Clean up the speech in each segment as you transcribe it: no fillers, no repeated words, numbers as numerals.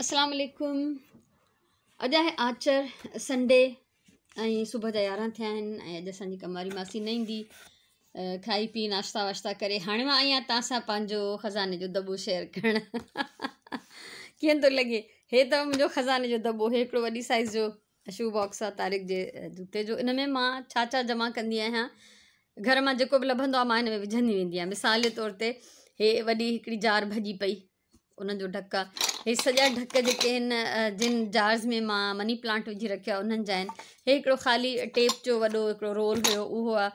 اسلام عليڪم. اڄ آهي آچر سنڊي ۽ صبح جا 11 ٿيا آهن ۽ اڄ اسان جي ڪم واري ماسي نه ايندي. کائي پي ناشتا واشتا ڪري هاڻي مان آئي آهيان توهان سان پنهنجو خزاني جو دٻو شيئر ڪرڻ. ڪيئن ٿو لڳي؟ هي اٿو منهنجو خزاني جو دٻو. هي هڪڙو وڏي سائيز جو شو باڪس آهي طارق جي جوتي جو. ان ۾ مان ڇا ڇا جمع ڪندي آهيان، گهر مان جيڪو به لڀندو آهي مان هن ۾ وجهندي ويندي آهيان. مثال جي طور تي هي وڏي هڪڙي جار ڀڄي پئي، ان جو ڍڪ آهي. هي سڄا ڍڪ جيڪي آهن جن جارز ۾ مان مني پلانٽ وجهي رکيو آهي انهن جا آهن. هي هڪڙو خالي ٽيپ جو وڏو هڪڙو رول هيو اهو آهي.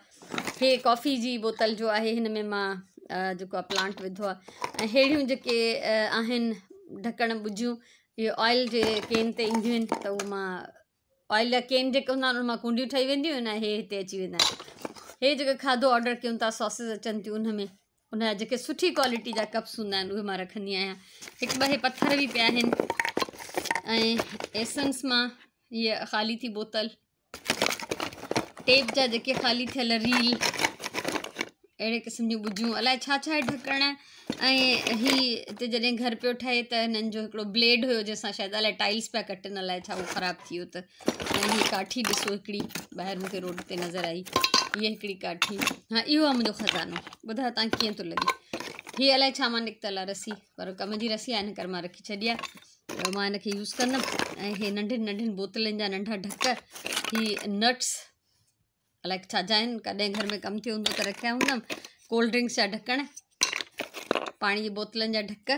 هي ڪافي جي بوتل جو آهي، هن ۾ مان جيڪو آهي پلانٽ وڌو آهي. ۽ ههڙيون جيڪي آهن ڍڪڻ ٻجهيون، اهي آئل جي ڪين تي اينديون آهن ته اهو مان آئل جا ڪين جيڪي هوندا آهن ان مان ڪونڊيون ٺهي وينديون آهن ۽ هي هتي اچي ويندا آهن. هي جيڪي کاڌو آرڊر ڪيون ٿا ساسز اچن ٿيون ان ۾ ان جا جيڪي سٺي ڪوالٽي جا ڪپس هوندا آهن اهي مان رکندي آهيان. هڪ ٻه هي پٿر به پيا آهن ۽ ايسنس مان هيء خالي ٿي بوتل، ٽيپ جا جيڪي خالي ٿيل ريل، اهڙي قسم جون ٻجهيون الائي ڇا ڇا آهي ڍڪڻ. ۽ هي هتي جڏهن گهر پيو ٺهي ته هنن جو هڪڙو بليڊ هيو جنهن سان شايد الائي ٽائلس پيا ڪٽن الائي ڇا، اهو خراب ٿي ويو ته. ۽ هي ڪاٺي ڏسو هڪڙي ٻاهر مونکي روڊ تي نظر آئي، هيء هڪڙي ڪاٺي. ها اهو آهي منهنجو خزانو. ٻڌايو توهان کي ڪيئن ٿو لڳي؟ هي الائي ڇا مان نڪتل آهي رسي، پر ڪم جي رسي آهي ان ڪري مان رکي ڇڏي آهي، مان هن کي يوز ڪندم. ۽ هي ننڍين ننڍين بوتلن جا ننڍا ڍڪ، هي نٽس الائي ڇا جا آهن، ڪڏهن گهر ۾ ڪم ٿيو هوندو ته رکيا هوندم. ڪولڊ ڊرنڪس جا ڍڪڻ، پاڻي جي بوتلن جا ڍڪ،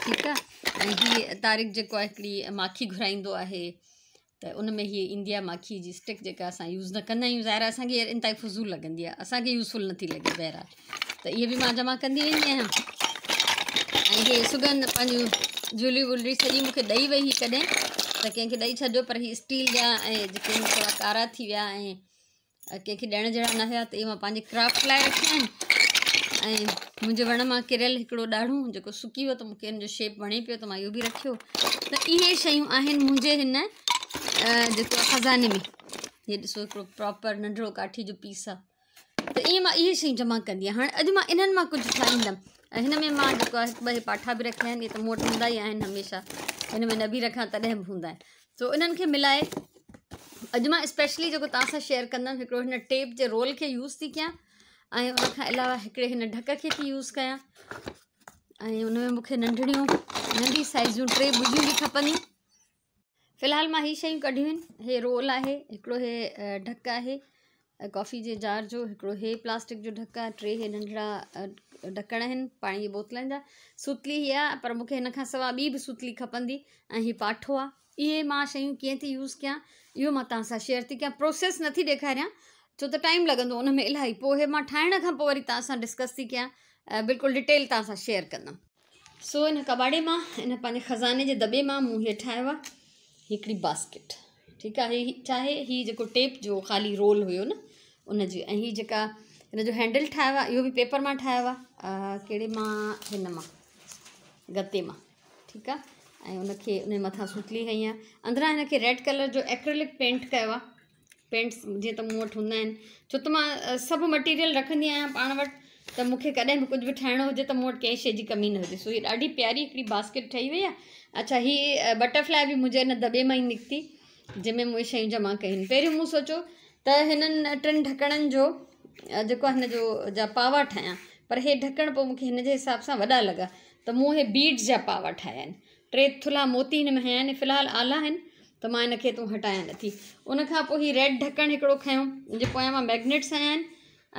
ٺيڪ آهي. ۽ هي طارق جيڪو آهي هڪڙي ماکي گهرائيندو آهي ته ان ۾ هيء ايندي آهي ماکي جي اسٽڪ، جيڪا اسان يوز نه ڪندا آهيون. ظاهر آهي اسان کي انتهائي فضول لڳندي آهي، اسان کي يوزفل نٿي لڳي. بهرحال ته اهي به مان جمع ڪندي ويندي آهيان. ۽ هي سگن پنهنجون جولي ولري سڄي مونکي ڏئي وئي هئي ڪڏهن ته ڪنهن کي ڏئي ڇڏيو، پر هي اسٽيل جا ۽ جيڪي ٿورا ڪارا ٿي ويا ۽ ڪنهن کي ڏيڻ جهڙا نه هيا ته اهي مان پنهنجي ڪرافٽ لاء رکيا آهن. ۽ منهنجي وڻ مان ڪريل هڪڙو ڏاڙهون جيڪو سڪي ويو ته مونکي ان جو شيپ وڻي پيو ته مان اهو به رکيو. ته اهي شيون آهن منهنجي هن جيڪو آهي خزاني ۾. هي ڏسو هڪڙو پراپر ننڍڙو ڪاٺي جو پيس آهي. ته ائين مان اهي شيون جمع ڪندي آهيان. هاڻي اڄ مان انهن مان ڪجهه ٺاهيندم. ۽ هن ۾ مان جيڪو آهي هڪ ٻه هي پاٺا به رکيا آهن، اهي ته مون وٽ هوندا ئي آهن هميشه، هن ۾ نه به رکان تڏهن به هوندا آهن. سو انهن کي ملائي اڄ مان اسپيشلي جيڪو توهان سان شيئر ڪندم، هڪڙو هن ٽيپ جي رول کي يوز ٿي ڪيان ۽ ان کان علاوه هڪڙي هن ڍڪ کي ٿي يوز ڪيان. ۽ ان ۾ مونکي ننڍڙيون ننڍي سائيز جون 3 ٻجهيون به کپنديون. في الحال مان هي شيون ڪڍيون آهن. هي رول آهي هڪڙو، هي ڍڪ آهي ڪافي جي جار جو هڪڙو، هي پلاسٽڪ جو ڍڪ آهي، 3 هي ننڍڙا ڍڪڻ آهن پاڻي جي بوتلن جا. سوتلي هي آهي پر مونکي هن کان سوا ٻي به سوتلي کپندي. ۽ هي پاٺو آهي. اهي مان شيون ڪيئن ٿي يوز ڪيان اهو مان توهان سان شيئر ٿي ڪيان. پروسيس نٿي ڏيکاريان ڇو ته ٽائيم لڳندو ان ۾ الاهي، پوء هي مان ٺاهڻ کان پوء وري توهان سان ڊسڪس ٿي ڪيان، بلڪل ڊيٽيل توهان سان شيئر ڪندم. سو ان ڪٻاڙي مان، ان پنهنجي خزاني جي دٻي مان مون هي ٺاهيو آهي هڪڙي باسڪيٽ، ٺيڪ آهي. هي ڇا آهي؟ هي جيڪو ٽيپ جو خالي رول هيو نه ان جي، ۽ هي جيڪا هن جو هينڊل ٺاهيو آهي اهو به پيپر مان ٺاهيو آهي، ڪهڙي مان؟ هن مان، گتي مان، ٺيڪ آهي. ۽ ان کي ان جي مٿان سوتلي هنئي آهي. اندران هن کي ريڊ ڪلر جو ايڪريلڪ پينٽ ڪيو آهي. پينٽس جيئن ته مون وٽ هوندا آهن ڇو ته مان سڀ مٽيريل رکندي آهيان پاڻ وٽ ته مون کي ڪڏهن به ڪجهه به ٺاهڻو هجي ته مون وٽ ڪنهن شيء جي ڪمي نه هجي. سو هي ڏاڍي پياري هڪڙي باسڪيٽ ٺهي وئي آهي. اڇا هي بٽرفلائي به منهنجي هن دٻي مان ئي نڪتي جنهن ۾ مون اهي شيون جمع ڪيون آهن. پهريون مون سوچيو ته هنن 3 ڍڪڻن جو جيڪو آهي هن جو جا پاوا ٺاهيان، پر هي ڍڪڻ پوء مون کي هن جي حساب سان وڏا لڳا ته مون هي بيڊس جا پاوا ٺاهيا آهن. 3 ٿلها موتي هن ۾ هنيا آهن، في الحال آلا آهن ته مان هن کي تون هٽايان نٿي. ان کان پوء هي ريڊ ڍڪڻ هڪڙو کنيو، ان جي پويان مان ميگنيٽس هنيا آهن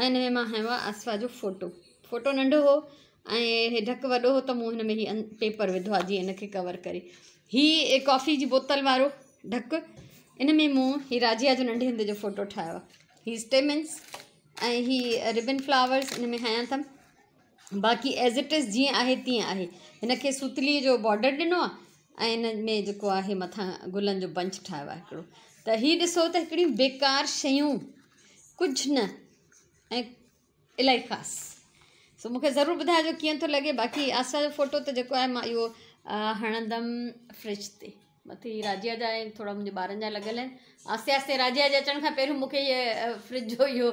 ۽ هن ۾ مان هنيو آهي آصفه جو فوٽو. فوٽو ننڍو هو ۽ هي ڍڪ وڏو هو ته مون هن ۾ هي پيپر وڌو آهي جيئن هن کي ڪور ڪري. هي ڪافي جي بوتل وارو ڍڪ، ان ۾ مون هي راجيا جو ننڍي هوندي جو فوٽو ٺاهيو آهي. هي اسٽيمنس ۽ هي ربن فلاورس ان ۾ هنيا اٿم. باقي ايز it از جيئن آهي تيئن آهي. هن کي سوتلي جو بارڊر ڏنو آهي ۽ هن ۾ جيڪو آهي مٿان گلن جو بنچ ٺاهيو آهي هڪڙو. ته هي ڏسو ته هڪڙيون بيڪار شيون ڪجهه نه ۽ الاهي خاص. سو مونکي ضرور ٻڌائجو ڪيئن ٿو لڳي. باقي آسا جو فوٽو ته جيڪو آهي مان اهو هڻندم فرج تي. مٿي راجيا جا ۽ ٿورا منهنجي ٻارن جا لڳل آهن. آهستي آهستي راجيا جي اچڻ کان پهريون مونکي هيء فرج جو اهو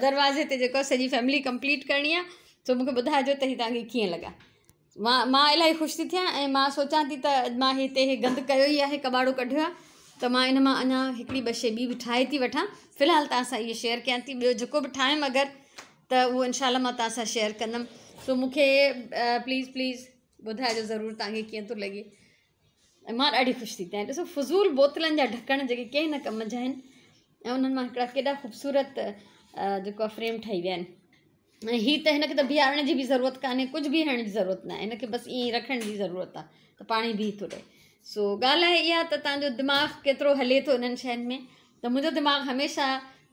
دروازي تي جيڪو سڄي فيملي ڪمپليٽ ڪرڻي آهي. سو مونکي ٻڌائجو ته هي توهان کي ڪيئن لڳا. مان مان الاهي خوش ٿي ٿيان ۽ مان سوچان ٿي ته مان هتي هي گند ڪيو ئي آهي ڪٻاڙو ڪڍيو آهي ته مان ان مان اڃا هڪڙي ٻه شي ٻي به ٺاهي ٿي وٺان. في الحال توهان سان اهي شيئر ڪيان ٿي، ٻيو جيڪو به ٺاهيم اگر ته اهو انشاء الله مان توهان سان شيئر ڪندم. سو مون کي پليز پليز ٻڌائجو ضرور توهان کي ڪيئن ٿو لڳي. ۽ مان ڏاڍي خوش ٿي ٿيان. ڏسو فضول بوتلن جا ڍڪڻ جيڪي ڪنهن نه ڪم جا آهن ۽ انهن مان هڪڙا ڪيڏا خوبصورت جيڪو آهي فريم ٺهي ويا آهن. ۽ هي ته هن کي ته بيهارڻ جي به ضرورت ڪانهي، ڪجهه به هڻڻ جي ضرورت ناهي، هن کي بس ائين ئي رکڻ جي ضرورت آهي ته پاڻ ئي بيهي ٿو رهي. سو ڳالهه آهي اها ته توهان جو دماغ ڪيترو هلي ٿو انهن شين ۾. ته منهنجو دماغ هميشه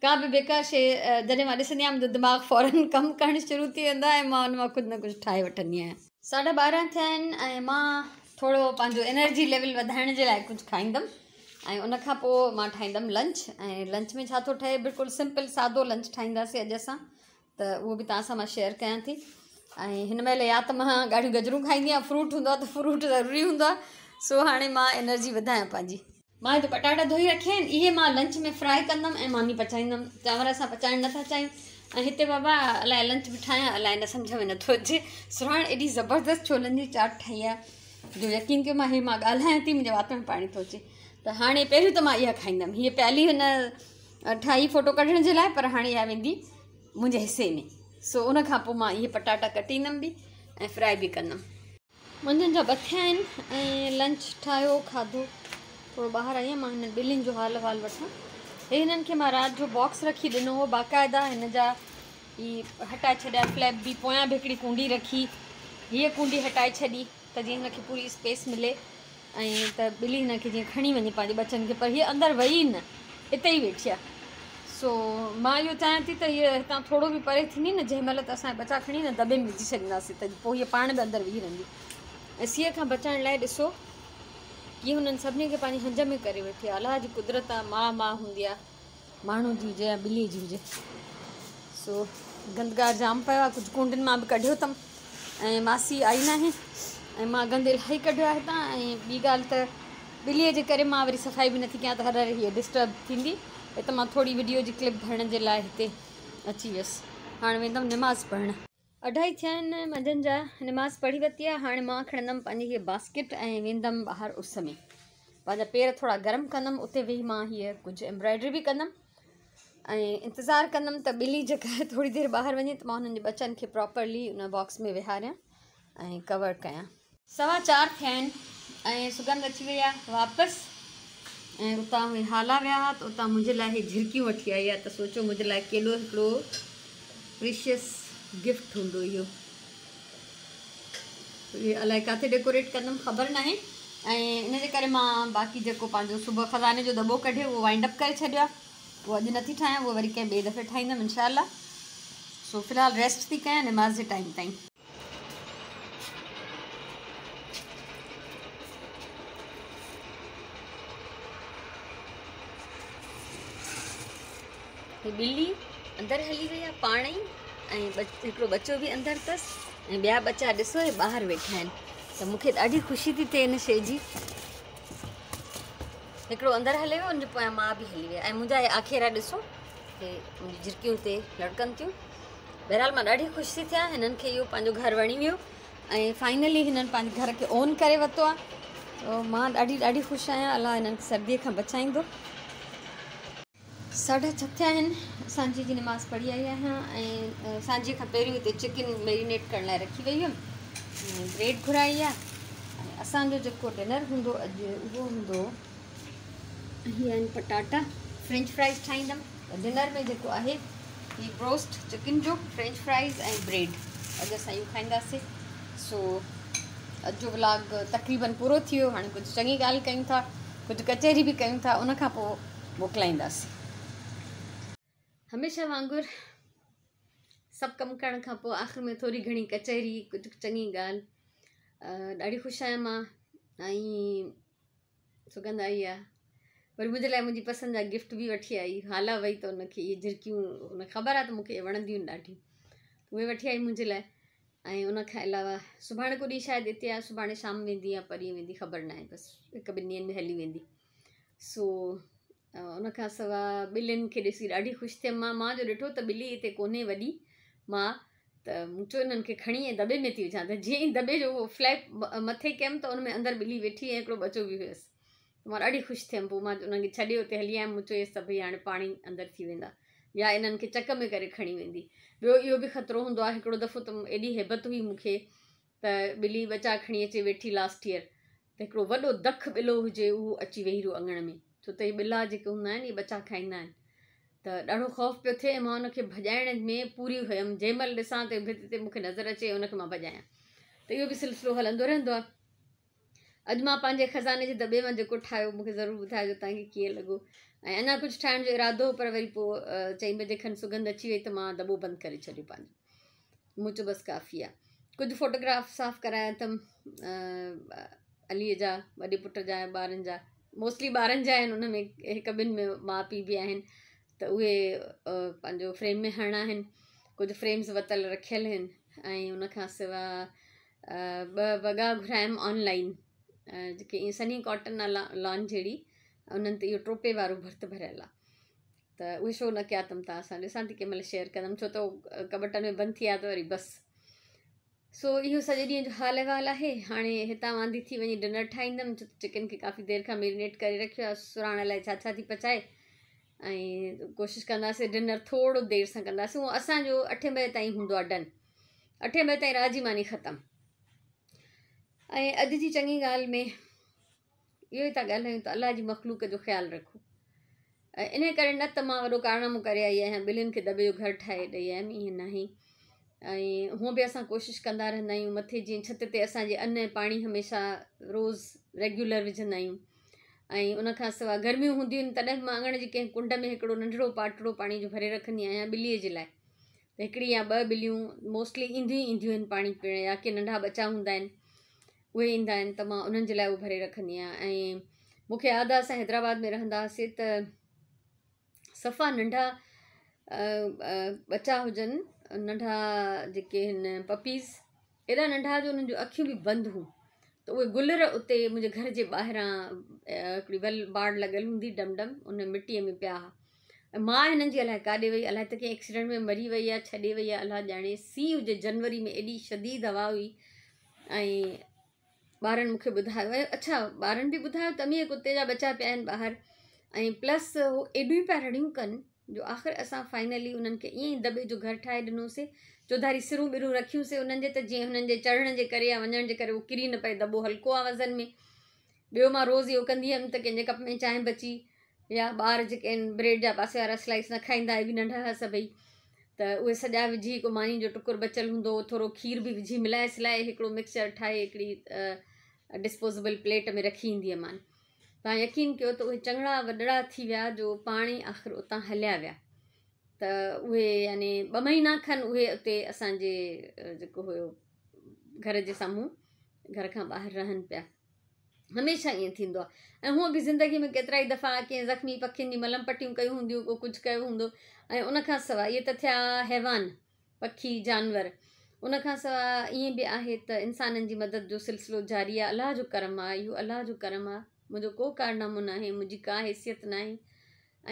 ڪا به بيڪار شي جڏهن مان ڏسندي آهيان منهنجو دماغ فورن ڪم ڪرڻ شروع ٿي ويندو آهي ۽ مان ان مان ڪجهه نه ڪجهه ٺاهي وٺندي آهيان. 12:30 ٿيا آهن ۽ مان ٿورو پنهنجو انرجي ليول وڌائڻ جي لاء ڪجهه کائيندم ۽ ان کان پوء مان ٺاهيندم لنچ. ۽ لنچ ۾ ڇا ٿو ٺهي، بلڪل سمپل سادو لنچ ٺاهينداسين اڄ اسان، ته اهو به توهان سان مان شيئر ڪيان ٿي. ۽ هن مهل يا ته مان ڳاڙهيون گجرون کائيندي آهيان، فروٽ هوندو آهي ته فروٽ ضروري هوندو آهي، سو هاڻي مان انرجي وڌايان پنهنجي. مان هتي پٽاٽا ڌوئي رکيا آهن، اهي مان لنچ ۾ فرائي ڪندم ۽ ماني پچائيندم. چانور اسان پچائڻ نٿا چاهيون. ۽ هتي بابا الائي لنچ به ٺاهيان الائي نه، سمجهه ۾ نٿو اچي. سرهاڻ ايڏي زبردست ڇولن جي چاٽ ٺاهي آهي جو يقين ڪيو مان هي مان ڳالهايان ٿي منهنجي وات ۾ پاڻي ٿو اچي. ته هاڻي پهريون ته مان اها کائيندم. هيء پيالي هن ٺاهي فوٽو ڪڍڻ جي لاء، پر هاڻي اها ويندي منهنجي حصي ۾. سو ان کان پوء مان اهي پٽاٽا ڪٽيندم به ۽ فرائي به ڪندم. منجهند جا ٻه ٿيا آهن ۽ لنچ ٺاهيو کاڌو. ٿورو ٻاهر آئي آهيان مان هنن ٻلين جو حال احوال وٺان. هي هنن کي مان رات جو باڪس رکي ڏنو هو باقاعده، هن جا هي هٽائي ڇڏيا فليپ به، پويان به هڪڙي ڪونڊي رکي، هيء ڪونڊي هٽائي ڇڏي ته جيئن هن کي پوري اسپيس ملي ۽ ته ٻلي هن کي جيئن کڻي وڃي پنهنجي ٻچن کي، پر هيء اندر وئي ئي نه، اتي ئي ويٺي آهي. سو مان اهو چاهيان ٿي ته هيء هتان ٿورو به پري ٿيندي نه جنهن مهل ته اسان جا ٻچا کڻي هن دٻي ۾ وجهي ڇڏينداسين ته پوء هيء پاڻ به اندر ويهي رهندي. ۽ سيء کان بچائڻ لاء ڏسو ڪيئن هنن سڀني کي پنهنجي هنج ۾ ڪري ويٺي آهي. الله جي قدرت آهي، ماء ماء هوندي آهي، ماڻهو جي هجي يا ٻلي جي هجي. سو گندگار جام پيو آهي، ڪجهه ڪونڊين مان به ڪڍيو اٿم ۽ ماسي آئي ناهي ۽ مان گند الاهي ڪڍيو آهي هتان. ۽ ٻي ڳالهه ته ٻليء جي ڪري مان وري صفائي به نٿي ڪيان ته هر هر هيء ڊسٽرب ٿيندي. هت مان ٿوري وڊيو جي ڪلپ ڀرڻ جي لاء هتي اچي ويس. هاڻ ويندم نماز پڙهڻ. 2:30 ٿيا آهن منجهند جا، نماز پڙهي ورتي آهي. هاڻي مان کڻندم پنهنجي هيء باسڪيٽ ۽ ويندم ٻاهر اس ۾، پنهنجا پير ٿورا گرم ڪندم. اتي ويهي مان هيء ڪجهه ايمبرائڊري به ڪندم ۽ انتظار ڪندم ته ٻلي جيڪا آهي ٿوري دير ٻاهر وڃي ته مان هنن جي ٻچن کي پراپرلي ان باڪس ۾ ويهاريان ۽ ڪور ڪيان. 4:15 ٿيا آهن ۽ سڳنڌ اچي وئي آهي واپس ۽ اتان اهي هالا ويا هئا ته اتان منهنجي لاء هي جهرڪيون وٺي آئي آهي. ته سوچو منهنجي لاء ڪيڏو هڪڙو پريشيس گفٽ هوندو اهو. اهي الائي ڪاٿي ڊيڪوريٽ ڪندم خبر ناهي. ۽ ان جي ڪري مان باقي جيڪو پنهنجو صبح خزاني جو دٻو ڪڍيو اهو وائنڊ اپ ڪري ڇڏيو آهي. اهو اڄ نٿي ٺاهيان، اهو وري ڪنهن ٻئي دفعي ٺاهيندم انشاء الله. سو في الحال ريسٽ ٿي ڪيان نماز جي ٽائيم تائين. هي ٻلي اندر هلي وئي آهي پاڻ ئي ۽ هڪڙو ٻچو به اندر اٿس ۽ ٻيا ٻچا ڏسو هي ٻاهر ويٺا آهن. ته مون کي ڏاڍي خوشي ٿي ٿئي هن شيء جي. هڪڙو اندر هلي ويو، ان جي پويان ماء به هلي وئي ۽ منهنجا هي آکيرا ڏسو، هي منهنجي جهرڪيون هتي لڙڪن ٿيون. بهرحال مان ڏاڍي خوش ٿي ٿيان، هنن کي اهو پنهنجو گهر وڻي ويو ۽ فائنلي هنن پنهنجي گهر کي اون ڪري ورتو آهي. تو مان ڏاڍي ڏاڍي خوش آهيان. الله هنن کي سردي کان بچائيندو. 6:30 ٿيا آهن، سانجهي جي نماز پڙهي آئي آهيان ۽ سانجهي کان پهريون هتي چڪن ميرينيٽ ڪرڻ لاء رکي وئي هيم ۽ بريڊ گهرائي آهي. ۽ اسان جو جيڪو ڊنر هوندو اڄ اهو هوندو، هي آهن پٽاٽا، فرينچ فرائز ٺاهيندم. ته ڊنر ۾ جيڪو آهي هي بروسٽ چڪن جو فرينچ فرائز ۽ بريڊ اڄ اسان اهو کائينداسين. سو اڄ جو ولاگ تقريبن پورو ٿي ويو. هاڻي ڪجهه چڱي ڳالهه ڪيون ٿا، ڪجهه ڪچهري به ڪيون ٿا، ان کان پوء موڪلائينداسين. هميشه وانگر سڀ ڪم ڪرڻ کان پوء آخر ۾ ٿوري گهڻي ڪچهري، ڪجهه چڱي ڳالهه. ڏاڍي خوش آهيان مان ۽ سڳنڌ آئي آ وري منهنجي لاء منهنجي پسند جا گفٽ به وٺي آئي. هالا وئي ته ان کي اهي جهرڪيون ان کي خبر آ ته مون کي اهي وڻنديون آهن ڏاڍيون، اهي وٺي آئي منهنجي لاء. ۽ ان کان علاوه سڀاڻي ڪو ڏينهن شايد اتي آ، سڀاڻي شام ويندي يا پرينء ويندي خبر ناهي، بس هڪ ٻن ڏينهن ۾ هلي ويندي. سو ان کان سوا ٻلين کي ڏسي ڏاڍي خوش ٿيم مان. مان جو ڏٺو ته ٻلي اتي ڪونهي وڏي مان ته مون چيو انهن کي کڻي ۽ دٻي ۾ ٿي وجهان ته جيئن ئي دٻي جو اهو فليپ مٿي ڪيم ته ان ۾ اندر ٻلي ويٺي ۽ هڪڙو ٻچو به هيس ته مان ڏاڍي خوش ٿيم پوء مان انهن کي ڇڏي اتي هلي آيم مون چيو اهي سڀئي هاڻي پاڻ ئي اندر ٿي ويندا يا انهن کي چڪ ۾ ڪري کڻي ويندي ٻيو اهو به خطرو هوندو آهي هڪڙو دفعو ته ايڏي هيبت هئي مون کي ته ٻلي ٻچا کڻي اچي ويٺي لاسٽ ايئر ته هڪڙو وڏو دک ٻلو هجي اهو اچي ويهي رهيو اڱڻ ۾ ڇو ته هي ٻلا جيڪي هوندا آهن اهي ٻچا کائيندا آهن ته ڏاڍو خوف پيو ٿئي ۽ مان ان کي ڀڄائڻ ۾ پوري هيم جنهن مهل ڏسان ته ڀت تي مون کي نظر اچي ان کي مان ڀڄايان ته اهو به سلسلو هلندو رهندو آهي اڄ مان پنهنجي خزاني جي دٻي مان جيڪو ٺاهيو مون کي ضرور ٻڌائجو توهان کي ڪيئن لڳو ۽ اڃا ڪجهه ٺاهڻ جو ارادو هو پر وري پوء چئين بجي کن سڳنڌ اچي وئي ته مان دٻو بند ڪري ڇڏيو پنهنجو مون چيو بس ڪافي آ. ڪجهه فوٽوگراف صاف ڪرايا اٿم عليء جا وڏي پٽ جا ۽ ٻارن جا موسٽلي ٻارن جا آهن ان ۾ هڪ ٻن ۾ ماء پيء به آهن ته اهي پنهنجو فريم ۾ هڻڻا آهن ڪجهه فريمز ورتل رکيل آهن ۽ ان کان سواء ٻه وڳا گهرايم آن لائن جيڪي ائين سنهي ڪاٽن آ لان جهڙي انهن تي اهو ٽوپي وارو ڀرت ڀريل آ ته اهي شو نه ڪيا اٿم توهان سان ڏسان ٿي ڪنهن مهل شيئر ڪندم ڇو ته ڪٻٽن ۾ بند ٿي ويا ته وري بس سو اهو سڄي ڏينهن جو حال احوال آهي هاڻي هتان واندي ٿي وڃي ڊنر ٺاهيندم ڇو ته چڪن کي ڪافي دير کان ميرينيٽ ڪري رکيو آهي سراڻ الائي ڇا ڇا ٿي پچائي ۽ ڪوشش ڪنداسين ڊنر ٿورو دير سان ڪنداسين هو اسانجو اٺين بجي تائين هوندو آهي ڊن اٺين بجي تائين رات جي ماني ختم ۽ اڄ جي چڱي ڳالهه ۾ اهو ئي ٿا ڳالهايون ته الله جي مخلوق جو خيال رکو ۽ ان ڪري نه ته مان وڏو ڪارنامو ڪري آئي آهيان ٻلين کي دٻي جو گهر ٺاهي ڏئي آيم ائين ناهي ۽ هونء به اسان ڪوشش ڪندا رهندا آهيون مٿي جيئن ڇت تي اسانجي ان ۽ پاڻي هميشه روز ريگيولر وجهندا آهيون ۽ ان کان سواء گرميون هونديون آهن تڏهن به مان اڱڻ جي ڪنهن ڪنڊ ۾ هڪڙو ننڍڙو پاٽڙو پاڻي جو ڀري رکندي آهيان ٻليء جي لاء ته هڪڙي يا ٻه ٻليون موسٽلي اينديون ئي اينديون آهن پاڻي پيئڻ يا ڪي ننڍا ٻچا هوندا آهن اهي ايندا آهن ته مان انهن جي لاء اهو ڀري رکندي آهيان ۽ مون کي ياد آهي اسان حيدرآباد ۾ رهندا هئاسين ته صفا ننڍا ٻچا هجن ننڍا جيڪي آهن پپيز ايڏا ننڍا جو انهن جون اکيون به بند هيون ته اهي گلر اتي منهنجي گهر جي ٻاهران هڪڙي ول باڙ لڳل هوندي ڊم ڊم ان مٽيء ۾ پيا هئا ۽ ماء هنن جي الائي ڪاڏي وئي الائي ته ڪنهن ايڪسيڊنٽ ۾ مري وئي آهي ڇڏي وئي آهي الله ڄاڻي سيء هجي جنوري ۾ ايڏي شديد هوا هئي ۽ ٻارن مون کي ٻڌايو ۽ اڇا ٻارن به ٻڌايو ته امي ڪتي جا ٻچا پيا آهن ٻاهر ۽ پلس هو ايڏيون پيا رڙيون ڪن جو آخر اسان فائنلي انهن کي ائين ئي دٻي جو گهر ٺاهي ڏنوسي چوڌاري سرون ٻرون رکيونسي انهن جي ته جيئن هنن جي چڙهڻ جي ڪري يا وڃڻ جي ڪري هو ڪري نه پئي دٻو هلڪو آهي وزن ۾ ٻيو مان روز اهو ڪندي هيم ته ڪنهن جي ڪپ ۾ چانهه بچي يا ٻار جيڪي آهن بريڊ جا پاسي وارا سلائس نه کائيندا اهي به ننڍا هئا سڀئي ته اهي سڄا وجهي هڪ ماني جو ٽڪر بچيل هوندو هو ٿورو کير به وجهي ملائي سلائي هڪڙو مڪسچر ٺاهي هڪڙي ڊسپوزيبل پليٽ ۾ رکي ايندي هيم مان توهان يقين ڪيو ته اهي چڱڙا وڏڙا ٿي ويا جو پاڻ ئي آخر اتان هليا ويا ته اهي يعني ٻه مهينا کن اهي اتي اسانجي جيڪو هيو گهر جي سامهون گهر کان ٻاهر رهن پيا هميشه ائين ٿيندو آهي ۽ هونء به زندگي ۾ ڪيترا ئي دفعا ڪنهن زخمي پکين جي ملم پٽيون ڪيون هونديون ڪو ڪجهه ڪيو هوندو ۽ ان کان سواء اهي ته ٿيا حيوان پکي جانور ان کان سواء ائين به آهي ته انسانن جي مدد جو سلسلو جاري آهي الله جو ڪرم آهي اهو الله جو ڪرم آهي منهنجو ڪو ڪارنامو ناهي منهنجي ڪا حيثيت ناهي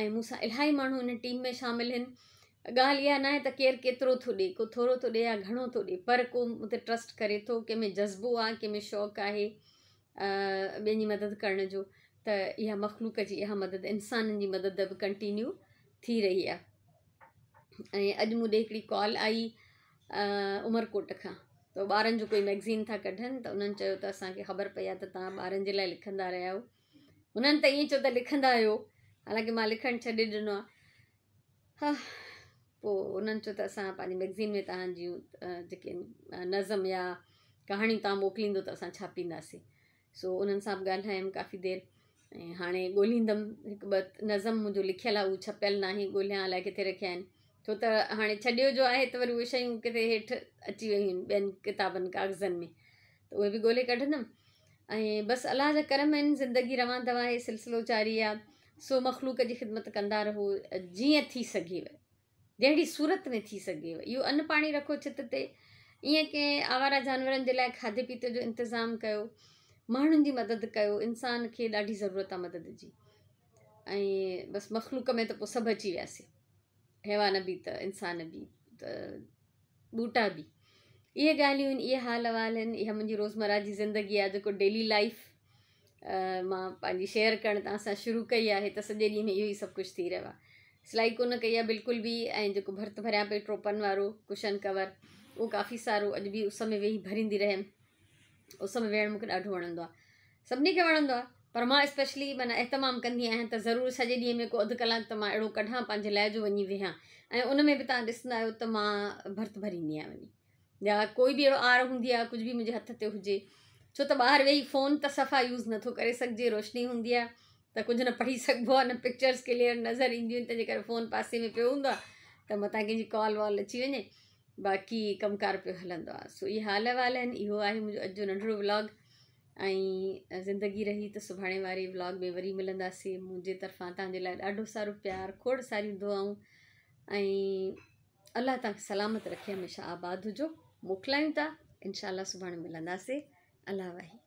۽ مون سان الاهي ماڻهو ان ٽيم ۾ شامل آهن ڳالهه اها ناهي ته ڪير ڪيترو ٿو ڏي ڪو ٿورو ٿو ڏي يا گهڻو ٿو ڏي پر ڪو مون تي ٽرسٽ ڪري ٿو ڪنهن ۾ جذبو آهي ڪنهن ۾ شوق آهي ٻين جي مدد ڪرڻ جو ته اها مخلوق جي اها مدد انسانن جي مدد به ڪنٽينيو ٿي رهي آهي ۽ اڄ مون ڏي هڪڙي ڪال آئي عمرڪوٽ کان ته ٻارن جو ڪوئي ميگزين ٿا ڪڍن ته انهن چيو ته اسانکي خبر پئي آهي ته توهان ٻارن جي لاء لکندا رهيا آهيو هنن ته ائين چيو ته لکندا آهيو حالانڪه مان لکڻ ڇڏي ڏنو آهي ها پوء انهن چيو ته اسان پنهنجي ميگزين ۾ توهان جون جيڪي نظم يا ڪهاڻيون توهان موڪليندو ته اسان ڇاپينداسين سو انهن سان به ڳالهايم ڪافي دير ۽ هاڻي ڳولهيندم هڪ ٻه نظم منهنجو لکيل آهي اهو ڇپيل ناهي ڳولهيان الائي ڪٿي رکيا آهن ڇو ته هاڻي ڇڏيو جو آهي ته وري اهي شيون ڪٿي هيٺ اچي ويون آهن ٻين ڪتابن ڪاغذن ۾ ته اهي به ڳولهي ڪڍندم ۽ بس الله جا ڪرم آهن زندگي روان دوان آهي سلسلو جاري آهي سو مخلوق جي خدمت ڪندا رهو جيئن ٿي سگهيو جهڙي صورت ۾ ٿي سگهيو اهو ان پاڻي رکو ڇت تي ائين ڪنهن آواره جانورن جي لاء کاڌي پيتي جو انتظام ڪيو ماڻهن جي مدد ڪيو انسان کي ڏاڍي ضرورت آهي مدد جي ۽ بس مخلوق ۾ ته پوء سڀ اچي وياسي حيوان به ته انسان به ته ٻوٽا به. اهي ڳالهيون آهن، اهي حال احوال آهن، اها منهنجي روزمره جي زندگي آهي جيڪو ڊيلي لائيف مان پنهنجي شيئر ڪرڻ توهان سان شروع ڪئي آهي ته سڄي ڏينهن ۾ اهو ئي سڀ ڪجهه ٿي رهيو آهي. سلائي ڪونه ڪئي آهي بلڪل به ۽ جيڪو ڀرت ڀريان پئي ٽوپن وارو ڪشن ڪور اهو ڪافي سارو اڄ به اس ۾ ويهي ڀريندي رهيم. اس ۾ ويهڻ مونکي ڏاڍو وڻندو آهي، سڀني کي وڻندو آهي پر مان اسپيشلي معنيٰ اهتمام ڪندي آهيان ته ضرور سڄي ڏينهن ۾ ڪو اڌ ڪلاڪ ته مان اهڙو ڪڍان پنهنجي لاء جو وڃي ويهان ۽ ان ۾ به توهان ڏسندا آهيو ته مان ڀرت ڀريندي آهيان وڃي يا ڪوئي به اهڙو آر هوندي آهي ڪجهه به منهنجي هٿ تي هجي ڇو ته ٻاهر ويهي فون ته صفا يوز نٿو ڪري سگهجي روشني هوندي آهي ته ڪجهه نه پڙهي سگهبو آهي نه پڪچرز ڪليئر نظر اينديون آهن تنهنجي ڪري فون پاسي ۾ پيو هوندو آهي ته متان ڪنهن جي ڪال وال اچي وڃي باقي ڪم ڪار پيو هلندو آهي سو اهي حال احوال آهن اهو آهي منهنجو اڄ جو ننڍڙو ولاگ ۽ زندگي رهي ته سڀاڻي واري ولاگ ۾ وري ملنداسين منهنجي طرفان توهان جي لاء ڏاڍو سارو پيار کوڙ ساريون دعائون ۽ الله توهان کي سلامت رکي هميشه آباد هجو موڪلايون ٿا انشاء الله سڀاڻي ملنداسين الله واهي.